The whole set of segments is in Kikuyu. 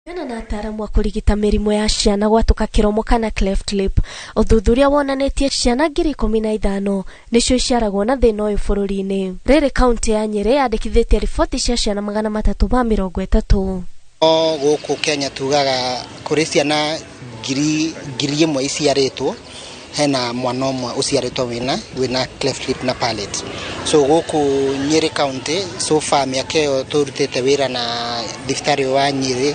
Kũringana na ataaramu a kũrigita mĩrimũ ya ciana gwatũka kĩromo kana cleft lip, ũthuthuria wonanĩtie ciana 15,000 nĩcio iciaragwo na thĩna ũyũ bũrũri-inĩ. Rĩrĩ kaunti ya Nyĩrĩ yandĩkithĩtie riboti cia ciana 330. No gũkũ Kenya tugaga kũrĩ ciana 1,000 iciarĩtwo, hena mwana ũmwe ũciarĩtwo wĩna cleft lip na palate. So gũkũ Nyĩrĩ County so far mĩaka ĩyo tũrutĩte wĩra na thibitarĩ wa Nyĩrĩ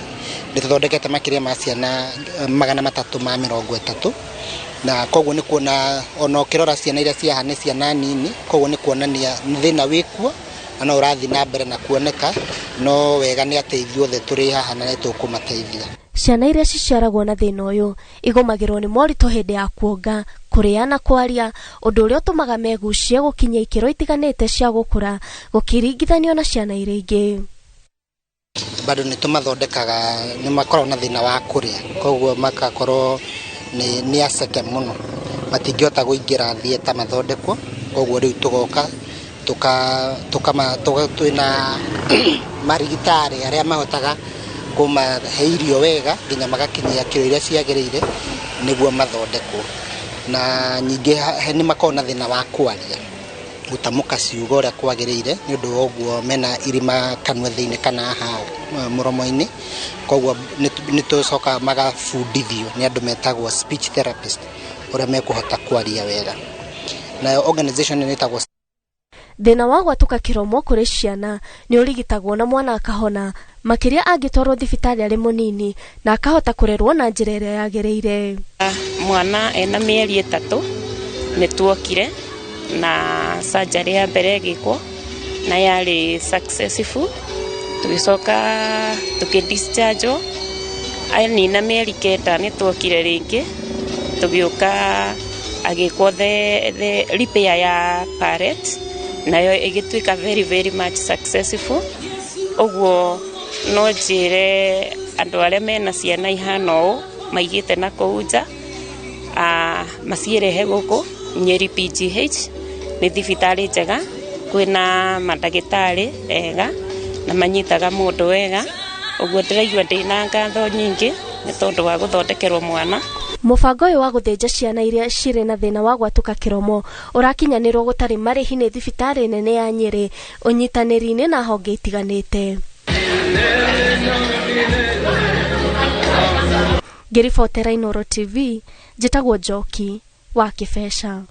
nĩ tũthondekete makĩria ma ciana 330, na koguo nĩ kuona ona ũkĩrora ciana iria ciaha nĩ ciana nini, koguo nĩ kuonania thĩna wĩkuo na no ũrathiĩ na mbere na kuoneka, no wega nĩ atĩ ithuothe tũrĩ haha na nĩ tũkũmateithia. Ciana iria ciciaragwo na thĩna ũyũ igũmagĩrwo nĩ moritũ hĩndĩ ya kuonga, kũrĩa na kwaria, ũndũ ũrĩa ũtũmaga megucie gũkinya ikĩro itiganĩte cia gũkũra gũkĩringithanio na ciana iria ingĩ. Bado nĩ tũmathondekaga, nĩ makoragwo na thĩna wa kũrĩa, koguo makakorwo nĩ aceke mũno, matingĩhota kũingĩra theatre mathondekwo, koguo rĩu tũgoka twĩna marigitari arĩa mahotaga kũmahe irio wega nginya magakinyia kiro iria ciagĩrĩire nĩguo mathondekwo. Na ningĩ nĩ makoragwo na thĩna wa kwaria, gũtamũka ciugo ũrĩa kwagĩrĩire, nĩ ũndũ wa ũguo mena irima kanua thĩinĩ kana haha mũromo-inĩ, koguo nĩ tũcokaga magabundithio nĩ andũ metagwo speech therapist ũrĩa mekũhota kwaria wega. Nayo organization ĩno ĩtagwo Thĩna wa gwatũka kĩromo kũrĩ ciana nĩ ũrigitagwo na mwana akahona, makĩria angĩtwarwo thibitarĩ arĩ mũnini na akahota kũrerwo na njĩra ĩrĩa yagĩrĩire. Mwana ena mĩeri 3 nĩ tuokire na surgery ya mbere ĩgĩkwo na yarĩ successful, tũgĩcoka tũkĩ-discharge anina mĩeri 9 nĩ tuokire rĩngĩ tũgĩũka agĩkwo the repair ya palate, nayo ĩgĩtuĩka very very much successful. Ũguo no njĩre andũ arĩa mena ciana ihana ũũ maigĩte na kũu nja, macirehe gũkũ Nyeri PGH, nĩ thibitarĩ njega, kwĩna mandagĩtarĩ ega na manyitaga mũndũ wega, ũguo ndĩraigua ndĩna ngatho nyingĩ nĩ tondũ wa gũthondekerwo mwana. Mũbango ũyũ wa gũthĩnja ciana iria cirĩ na thĩna wa gwatũka kĩromo ũrakinyanĩrwo gũtarĩ marĩhi nĩ thibitarĩ nene ya Nyĩrĩ ũnyitanĩri-inĩ na honge itiganĩte. Ngĩribotera Inooro TV, njĩtagwo Njoki wa Kĩbeca.